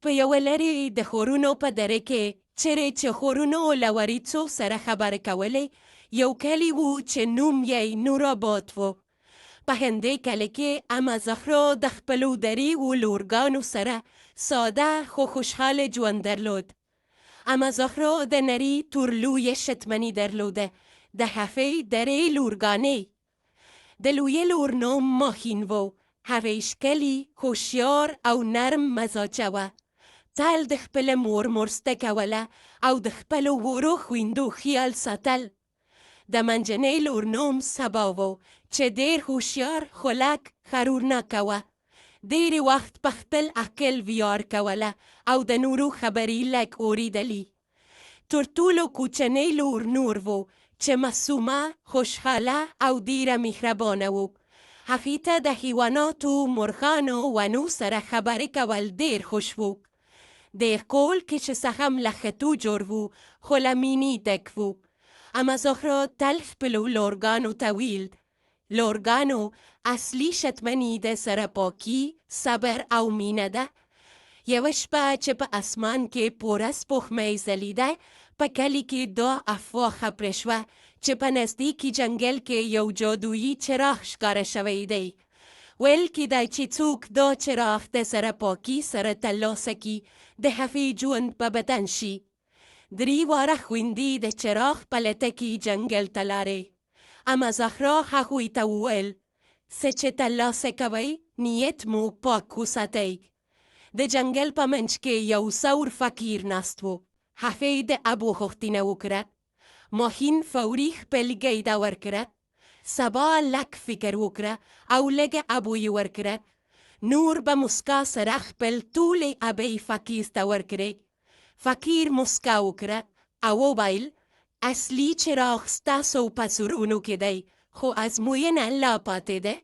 په یوه لرې د خورونو په دره کې، چېرې چې خورونو له وریڅو سره خبرې کولې، یو کلی و چې نوم یې نوراباد و. په همدې کلي کې عمه زهرا د خپلو دریو لورګانو سره ساده خو خوشحاله ژوند درلود. عمه زهرا د نري تور لویه شتمني درلوده، د هغې درې لورګانې. د لویې لور نوم ماهین و. هغې ښکلي، هوښیار او نرم مزاجه وه. تل د خپلې مور مرسته کوله او د خپلو ورو خویندو خیال ساتل. د منځنۍ لور نوم سبا و چې ډېر هوښیار، خو لږ غرورناکه وه. ډېری وخت په خپل عقل ویاړ کوله او د نورو خبرې لږ اورېدلې. تر ټولو کوچنۍ لور نور و چې معصومه، خوشحاله او ډېره مهربانه و. هغې ته د حیواناتو، مرغانو، ونو سره خبرې کول ډېر خوښ وو. د کور کې چې څه هم له خټو جوړ و، خو له مینې ډک و. اما زهرا تل خپلو لورګانو ته ویل: لورګانو، اصلي شتمني د زړه پاکي، صبر او مینه ده. یوه شپه چې په اسمان کې پوره سپوږمۍ ځلېده، په کلي کې دا افواه خپره شوه چې په نزدیکي جنګل کې یو جادویي چراغ ښکاره شوی دی. ویل کېده چې څوک دا چراغ د زړه پاکي سره ترلاسه کړي، د هغې ژوند به بدل شي. درې واړه خویندې د چراغ په لټه کې جنګل ته لاړې. اما زهرا هغوی ته وویل: څه چې ترلاسه کوئ، نیت مو پاک وساتئ. د جنګل په منځ کې یو زوړ فقیر ناست و. هغې د ابو غوښتنه وکړه. ماهین فوري خپل ګیډه ورکړه. سبا لږ فکر وکړه او لږه ابو یې ورکړه. نور به مسکا سره خپل ټولې ابۍ فقیر ته ورکړې. فقیر مسکا وکړه او وویل: اصلي چراغ ستاسو په زړونو کې دی، خو ازموینه لا پاتې ده.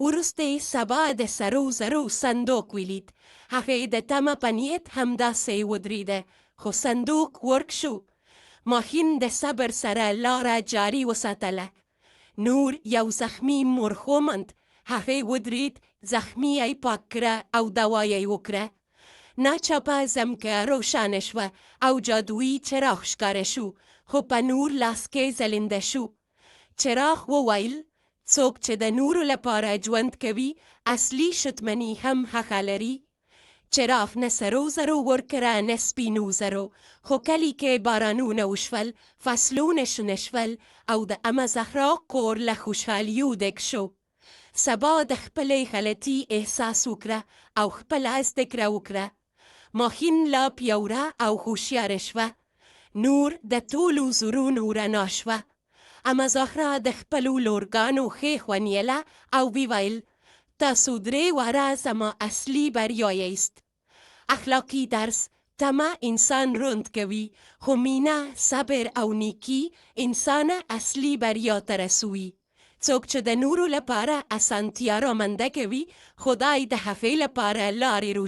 وروسته یې سبا د سرو زرو صندوق ولید. هغې د تمه په نیت همداسې ودرېده، خو صندوق ورک شو. ماهین د صبر سره لاره جاري وساتله. نور یو زخمي مرغ وموند. هغې ودرېد، زخمي یې پاک کړه او دوا یې وکړه. ناڅاپه ځمکه روښانه شوه او جادویي چراغ ښکاره شو، خو په نور لاس کې ځلېنده شو. چراغ وویل: څوک چې د نورو لپاره ژوند کوي، اصلي شتمني هم هغه لري. چراغ نه سرو زرو ورکړه نه سپینو زرو، خو کلي کې بارانونه وشول، فصلونه شنه شول او د امه زهرا کور له خوشحالیو ډک شو. سبا د خپلې غلطي احساس وکړه او خپله زده کړه وکړه. ماهین لا پیاوړه او هوښیاره شوه. نور د ټولو زړونو رڼا شوه. اما زهرا د خپلو لورګانو غېږ ونیوله او وویل: تاسو درې واړه زما اصلي بریا یاست. اخلاقي درس: تمه انسان ړوند کوي، خو مینه، صبر او نیکي انسان اصلي بریا ته رسوي. څوک چې د نورو لپاره اسانتیا رامنځته کوي، خدای د هغې لپاره لارې روښانه